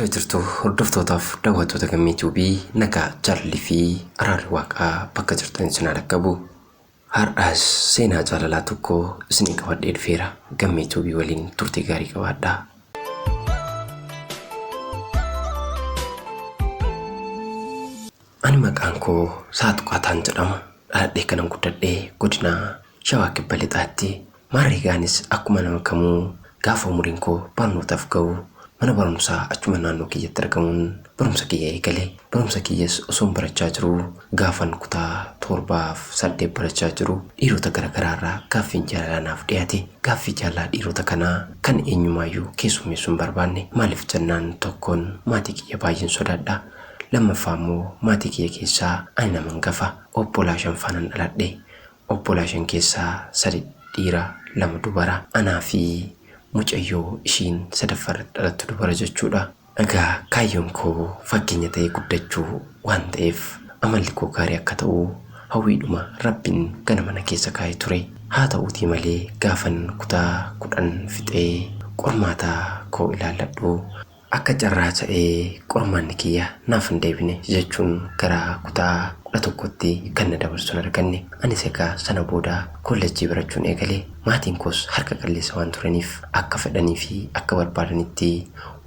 Jira jirtu hordoftootaaf daawwattoota Gammee Tube nagaa jaalalli fi araarri waaqaa bakka jirtan isin haa dhaqqabu. Har'as seenaa jaalalaa tokko isinii qabadhee dhufeera. Gammee Tube waliin turtii gaarii qabaadhaa. Ani maqaan koo Saaxuqaataan jedhama. Dhaladhee kanan guddadhe godina Shawaa Kibba Lixaatti. Maarreegaanis akkuma nama kamuu gaafa umuriin koo barnootaaf ga'u mana barumsaa achuma naannoo kiyyatti argamuun barumsa kiyya eegale. Barumsa kiyyas osoon barachaa jiruu gaafan kutaa 7f 8 barachaa jiru dhiirota garagaraa irraa gaaffiin jaalalaa naaf dhiyaate. Gaaffii jaalalaa dhiirota kanaa kan eenyumaayyuu keessummeessuu hin barbaanne. Maaliif jennaan tokkoon maatii kiyya baay'een sodaadha. Lammaffaa immoo maatii kiyya keessaa ani nama hangafa. Obbolaa 5 faanan dhaladhe. Obbolaa 5 keessaa 3 dhiira 2 dubara. Anaa fi mucayyoo ishiin sadaffaa irratti dhalattu dubara jechuudha. Egaa kaayyoon koo fakkeenya ta'ee guddachuu waan ta'eef amalli koo gaarii akka ta'u hawwiidhuma Rabbiin ganama na keessa kaa'ee ture. Haa ta'uutii malee gaafan kutaa 10 fixee qormaata koo ilaalladhu Akka carraa ta'ee qormaanni kiyya naaf hin deebine jechuun gara kutaa 11tti kan na dabarsu hin arganne. Anis egaa sana booda koollejjii barachuun eegale. Maatiin koos harka qalleessa waan turaniif akka fedhanii fi akka barbaadanitti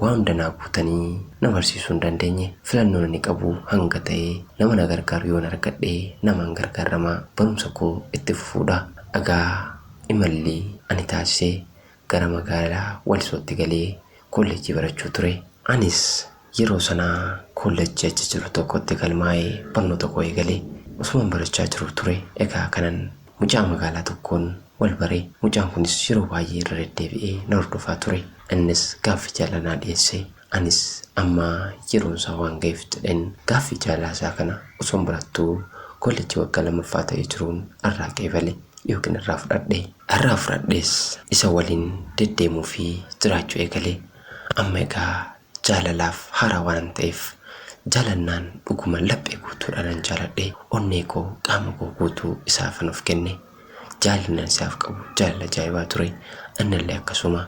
waa hunda naa guutanii na barsiisuu hin dandeenye. Filannoon ani qabu hanga ta'e nama na gargaaru yoon argadhe namaan gargaaramaa barumsa koo itti fufuudha. Egaa imalli ani taasise gara magaalaa Walisootti galee koollejjii barachuu ture. Anis yeroo sana koollejjii achi jiru tokkotti galmaa'ee barnoota koo eegale. Osuman barachaa jiruu ture egaa kanan mucaa magaalaa tokkoon wal bare. Mucaan kunis yeroo baay'ee irra deddeebi'ee na hordofaa ture. Innis gaaffii jaalalaa naa dhiyeesse. Anis amma yeroon isaa waan ga'eef jedheen gaaffii jaalalaa isaa kana osoon barattuu koollejjii waggaa lammaffaa ta'ee jiruun irraa qeebale. yookiin irraa fudhadhe. Irraa fudhadhees isa waliin deddeemuu fi jiraachuu eegale. Amma egaa jaalalaaf haaraa waanan ta'eef jaalannaan dhuguma laphee guutuudhaanan jaaladhe. Onnee koo, qaama koo guutuu isaafan of kenne. Jaalalli ani isaaf qabu jaalala ajaa'ibaa ture. Innillee akkasuma.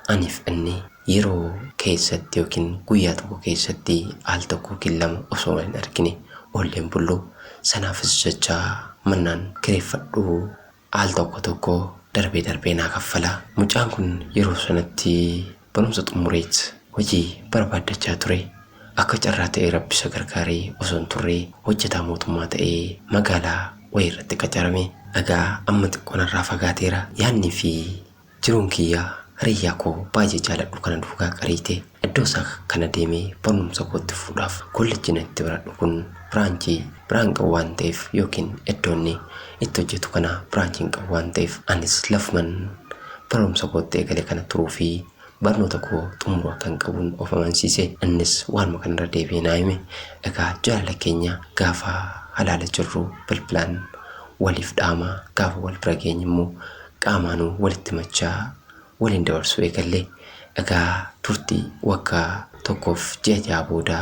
Aniif inni yeroo keessatti yookiin guyyaa tokko keessatti al tokko yookiin lama osoo wal hin argine oollee hin bullu. Sanaafis jecha mannaan kireeffadhu al tokko tokko darbee darbee naa kaffala. Mucaan kun yeroo sanatti barumsa xumureet hojii barbaaddachaa ture. Akka carraa ta'ee Rabbi isa gargaaree osoo hin turre hojjetaa mootummaa ta'ee magaalaa wayii irratti qacarame. Egaa amma xiqqoo narraa fagaateera. Yaadnii fi Jiruun kiyya hiriyyaa koo baay'ee jaaladhu kana duukaa qariite iddoo isaa kana deemee barnumsa koo itti fufuudhaaf kollejjiin ani itti baradhu kun biraanchii biraa hin qabu waan ta'eef yookiin iddoo inni itti hojjetu kana biraanchii hin qabu waan ta'eef anis lafuman barumsa koo itti eegale kana turuu fi barnoota koo xumuruu akkan qabun of amansiise. Innis waanuma kana irra deebi'ee naa hime. Egaa jaalala keenya gaafa halaala jirru bilbilaan waliif dhaamaa gaafa wal bira geenye immoo qaamaanuu walitti himachaa waliin dabarsuu eegalle. Egaa turtii waggaa tokkoof ji'a jaha booda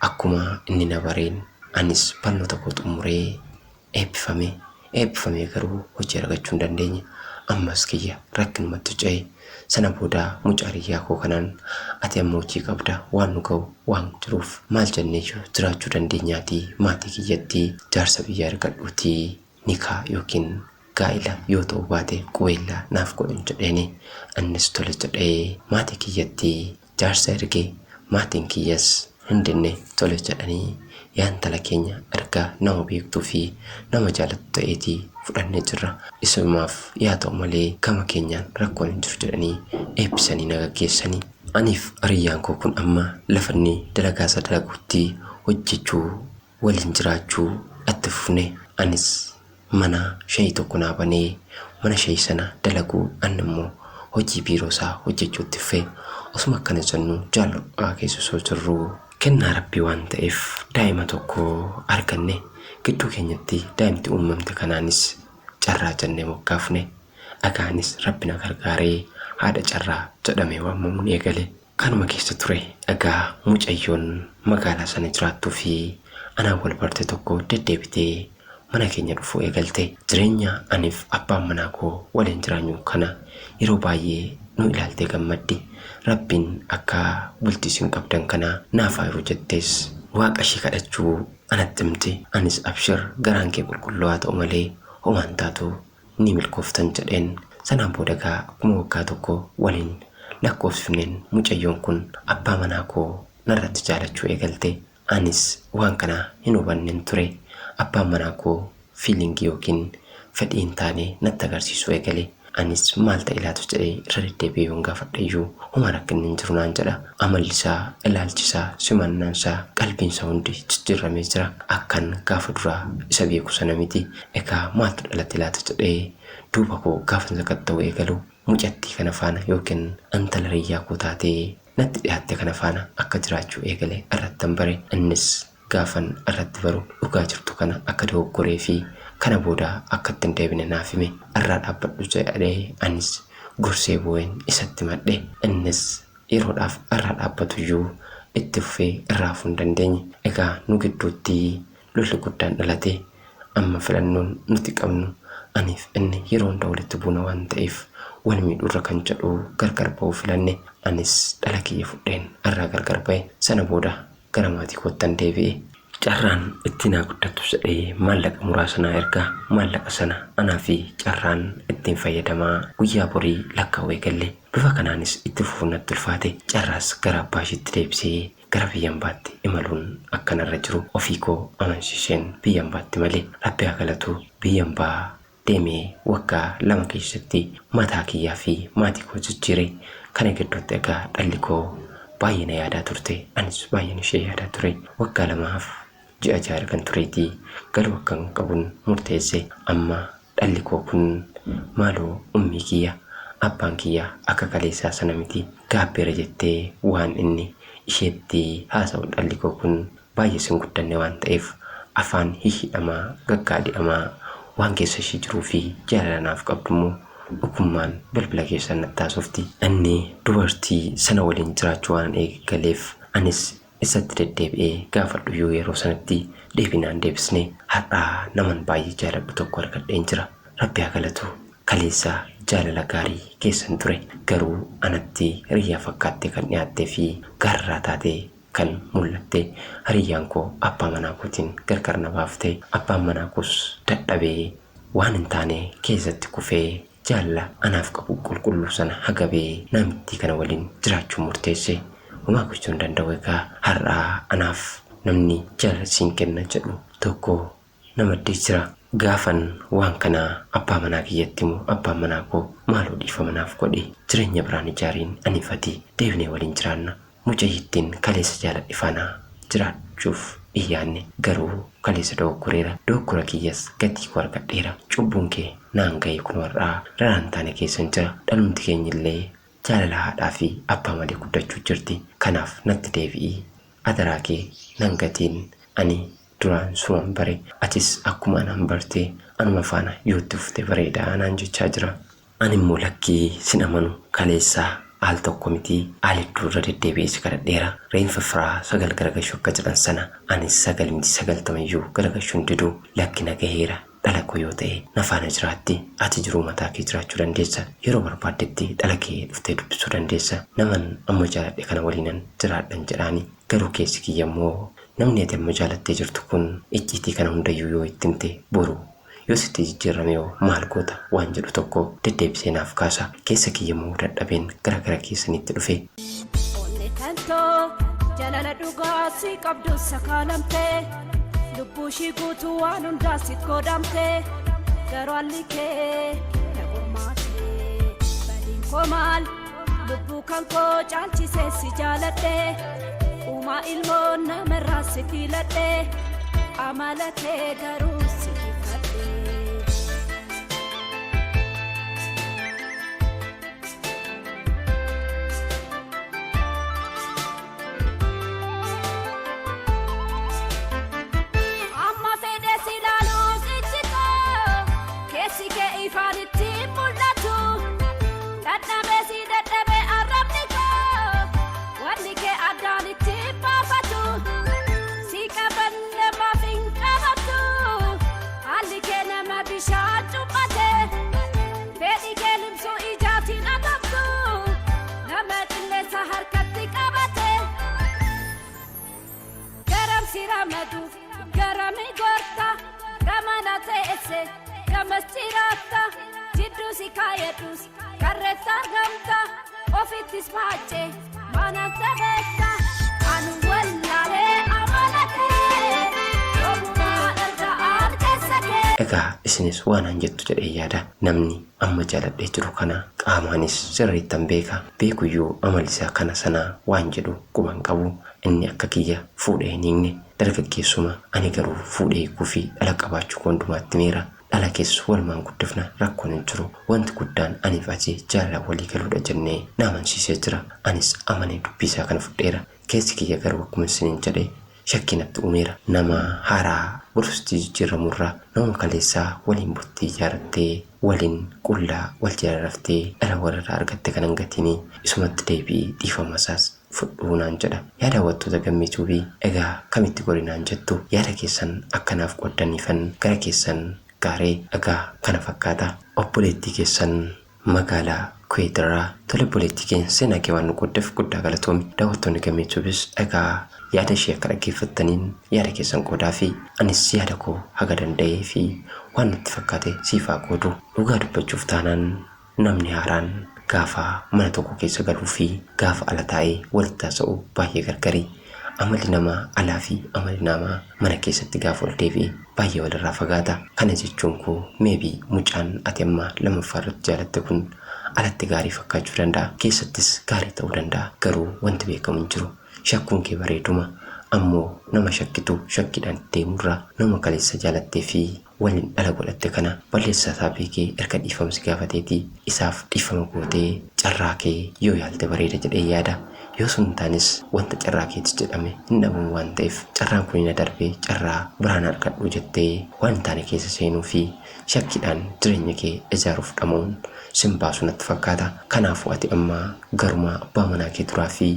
akkuma inni na bareen anis barnoota koo xumuree eebbifame. Eebbifamee garuu hojii argachuu hin dandeenye. Ammas kiyya rakkinumattu ce'e. Sana booda mucaa hiriyyaa koo kanaan ati amma hojii qabda waan nu ga'u waan jiruuf maal jenneeyyuu jiraachuu dandeenyaatii maatii kiyyatti jaarsa biyyaa ergadhuutii nikaa yookiin gaa'ila yoo ta'uu baate qubeellaa naaf godhin jedheeni. Innis tole jedhee maatii kiyyatti jaarsa erge. Maatiin kiyyas hin dinne tole jedhanii yaa intala keenya erga nama beektuu fi nama jaalattu ta'eetii fudhannee jirra. Isumaaf yaa ta'u malee gama keenyaan rakkoon hin jiru jedhanii eebbisanii na gaggeessani. Aniif hiriyyaan koo kun amma lafa inni dalagaa isaa dalagutti hojjechuu waliin jiraachuu itti fufne. Anis mana shayii tokko naa banee mana shayii sana dalaguu anni immoo hojii biiroo isaa hojjechuu itti fufe. Osuma akkana jennu jaalala ho'aa keessa osoo jirruu kennaa Rabbii waan ta'eef daa'ima tokko arganne. Gidduu keenyatti daa'imti uumamte kanaanis Carraa jennee moggaafne. Dhagaanis Rabbi na gargaaree haadha Carraa jedhamee waamamuun eegale. Kanuma keessa ture egaa mucayyoon magaalaa sana jiraattuu fi anaan wal barte tokko deddeebitee mana keenya dhufuu eegalte. Jireenya aniif abbaan manaa koo waliin jiraanyu kana yeroo baay'ee nu ilaaltee gammaddi. Rabbiin akka bultii isin qabdan kanaa naaf haa hiru jettees waaqa ishii kadhachuu anatti himte. Anis abshir garaan kee qulqulluu haa ta'u malee homaa hin taatu ni milkooftan jedheen. Sanaan booda egaa akkuma waggaa tokko waliin lakkoofsifneen mucayyoon kun abbaa manaa koo narratti jaalachuu eegalte. Anis waan kana hin hubannen ture. Abbaan manaa koo feeling ykn fedhii hin taane natti agarsiisuu eegale. Anis maal ta'e laata jedhee irra deddeebi'ee yoon gaafadhe iyyuu homaa rakkinni hin jiru naan jedha. Amalli isaa, ilaalchi isaa, simannaan isaa, qalbiin isaa hundi jijjiirramee jira. Akkan gaafa duraa isa beeku sana miti. Egaa maaltu dhalate laata jedhee duuba koo gaafan sakatta'uu eegalu mucattii kana faana ykn intala hiriyyaa koo taatee natti dhiyaatte kana faana akka jiraachuu eegale irrattan bare. Innis gaafan irratti baru dhugaa jirtu kana akka dogoggoree fi kana booda akka itti hin deebine naaf hime. Irraa dhaabbadhu jedhee anis gorsee boo'een isatti himadhe. Innis yeroodhaaf irraa dhaabbatuyyuu itti fufee irraa hafuu hin dandeenye. Egaa nu gidduutti lolli guddaan dhalate. Amma filannoon nuti qabnu aniif inni yeroo hunda walitti buuna waan ta'eef wal miidhuurra kan jedhu gargar ba'uu filanne. Anis dhala kiyya fudheen irraa gargar ba'e. Sana booda gara maatii koottan deebi'e. Carraan ittiin haa guddattu jedhee maallaqa muraasa naa erga. Maallaqa sana anaa fi Carraan ittiin fayyadamaa guyyaa borii lakkaa'uu eegalle. Bifa kanaanis itti fufuun natti ulfaate. Carraas gara abbaa ishiitti deebisee gara biyya ambaatti imaluun akka narra jiru ofii koo amansiiseen biyya ambaatti imale. Rabbi haa galatu biyya ambaa deemee waggaa 2 keessatti mataa kiyyaa fi maatii koo jijjiire. Kana gidduutti egaa dhalli koo baay'ee na yaadaa turte. Anis baay'een ishee yaadaa ture. Waggaa lamaaf ji'a ja'a ergan tureetii galuu akkan qabun murteesse. Amma dhalli koo kun maaloo ummii kiyya abbaan kiyya akka kaleessaa sana miti gaabbeera jettee waan inni isheetti haasa'u dhalli koo kun baay'ees hin guddanne waan ta'eef afaan hihhidhamaa, gaggaadi'amaa waan keessa ishii jiruu fi jaalala naaf qabdu immoo dhugummaan bilbila keessaan natti haasofti. Inni dubartii sana waliin jiraachuu waanan eegaleef anis isatti deddeebi'ee gaafadhuyyuu yeroo sanatti deebii naan deebisne. Har'a naman baay'ee jaaladhu tokko argadheen jira. Rabbi haa galatu. Kaleessa jaalala gaarii keessan ture. Garuu anatti hiriyyaa fakkaattee kan dhiyaattee fi gaararraa taatee kan mul'atte hiriyyaan koo abbaa manaa kootiin gargar na baafte. Abbaan manaa koos dadhabee waan hin taane keessatti kufee jaalala anaaf qabu qulqulluu sana hagabee naamittii kana waliin jiraachuu murteesse. Homaa gochuu hin danda'u egaa har'a anaaf namni jaalala siin kenna jedhu tokko na maddee jira. Gaafan waan kana abbaa manaa kiyyatti himu abbaan manaa koo maaloo dhiifama naaf godhi jireenya biraan ijaariin aniif ati deebinee waliin jiraanna. Mucayyittiin kaleessa jaaladhe faana jiraachuuf hin yaadne. Garuu kaleessa dogoggoreera. Dogoggora kiyyas gatii koo argadheera. Cubbuun kee naan ga'ee kunoo har'aa raraa hin taane keessan jira. Dhalumti keenyillee jaalala haadhaa fi abbaa malee guddachuu jirti. Kanaaf natti deebi'i. Adaraa kee nan gatiin. Ani duraan suman bare. Atis akkuma anaan barte anuma faana yoo itti fufte bareeda naan jechaa jira. Animmoo lakkii sin amanu kaleessa al tokko miti al hedduu irra deddeebi'ee si kadhadheera. Reenfa firaa 9 garagashu akka jedhan sana anis 9 miti 90 iyyuu garagashuu hin didu. Lakki na gaheera dhala koo yoo ta'e na faana jiraatti. Ati jiruu mataa kee jiraachuu dandeessa. Yeroo barbaaddetti dhala kee dhuftee dubbisuu dandeessa. Naman amma jaaladhe kana waliinan jiraadhan jedhaani. Garuu keessi kiyya immoo namni ati amma jaalattee jirtu kun icciitii kana hundayyuu yoo itti himte boru Yoo sitti jijjiirrame hoo maal goota? waan jedhu tokko deddeebisee naaf kaasa. Keessa kiyya mo'uu dadhabeen gara gara keessaniitti dhufe. Onnee tantoo jalala dhugaa si qabdu sakaalamte lubbuu ishii guutuu waan hundaa sit godhamte garuu haalli kee na qormaate badiin koo maal lubbuu kan koo caalchisee si jaaladhe uumaa ilmoo namarraa si filadhe amala kee garuu si ifadhe. Amma fedhe si ilaaluus ijji koo keessi kee ifaan itti mul'atu. Dhadhabee si dadhabee arrabni koo wanni kee addaan itti baafatu. Si qaban namaaf hin qabamtu. ramadu garami gorta gamana teesse gamas jiraatta jidduu si kaayedhus karreetta argamta ofittis baachee maanaan tabeetta anu wallaalee amala kee yoomumaa dhaga'aan keessa kee. Egaa isinis waan an jettu jedhee yaada. Namni amma jaaladhee jiru kana qaamaanis sirriittan beeka. Beekuyyuu amalli isaa kana sana waan jedhu quba hin qabu. Inni akka kiyya fuudhee hin hiikne. Dargaggeessuma. Ani garuu fuudhee hiikuu fi dhala qabaachuu koo hundumaatti himeera. Dhala kees walumaan guddifna rakkoon hin jiru. Wanti guddaan aniif ati jaalalaan walii galuudha jennee na amansiisee jira. Anis amanee dubbii isaa kana fudheera. Keessi kiyya garuu akkuma isiniin jedhe shakkii natti uumeera. Nama haaraa borus jijjiiramu irra nama kaleessaa waliin bultii ijaarattee, waliin qullaa wal jala raftee dhala walirraa argatte kana hin gatinii isumatti deebi'ii dhiifama isaas fudhu naan jedha. Yaa daawwattoota Gammee Tube egaa kamitti gori naan jettu? Yaada keessan akka naaf qooddaniifan gara keessan gaaree egaa kana fakkaata. Obboleettii keessan Magaalaa Kuweet irraa. Tole obboleettii keenya seenaa kee waan nu qooddef guddaa galatoomi. Daawwattoonni Gammee Tubes egaa yaada ishee akka dhaggeeffattaniin yaada keessan qoodaafi. Anis yaada koo haga danda'ee fi waan natti fakkaate siif haa qoodu. Dhugaa dubbachuuf taanaan namni haaraan gaafa mana tokko keessa galuu fi gaafa ala taa'ee walitti haasa'u baay'ee gargari. Amalli namaa alaa fi amalli naamaa mana keessatti gaafa ol deebi'e baay'ee walirraa fagaata. Kana jechuun koo maybe mucaan ati amma lammaffaa irratti jaalatte kun alatti gaarii fakkaachuu danda'a. Keessattis gaarii ta'uu danda'a. Garuu wanti beekamu hin jiru. Shakkuun kee bareeduma. Ammoo nama shakkitu shakkiidhaan itti deemurra nama kaleessa jaalattee fi waliin dhala godhatte kana balleessaa isaa beekee erga dhiifama si gaafateetii isaaf dhiifama gootee carraa kee yoo yaalte bareeda jedheen yaada. Yoo sun hin taanes wanta carraa keeti jedhame hin dhabamu waan ta'eef carraan kuni na darbee carraa biraan argadhuu jettee waan hin taane keessa seenuu fi shakkiidhaan jireenya kee ijaaruuf dhama'uun sin baasu natti fakkaata. Kanaafuu ati amma garuma abbaa manaa kee duraa fi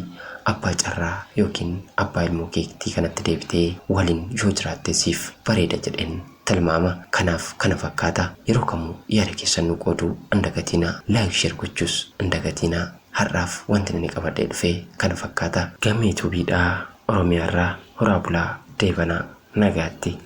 abbaa carraa ykn abbaa ilmoo keetii kanatti deebitee waliin yoo jiraatte siif bareeda jedheen tilmaama. Kanaaf kana fakkaata. Yeroo kamuu yaada keessan nu qooduu hin dagatiinaa. Like share gochuus hin dagatiinaa. Har'aaf wantin ani qabadhee dhufe kana fakkaata. Gammee Tube dha Oromiyaa irraa. Horaa bulaa deebanaa. Nagaatti.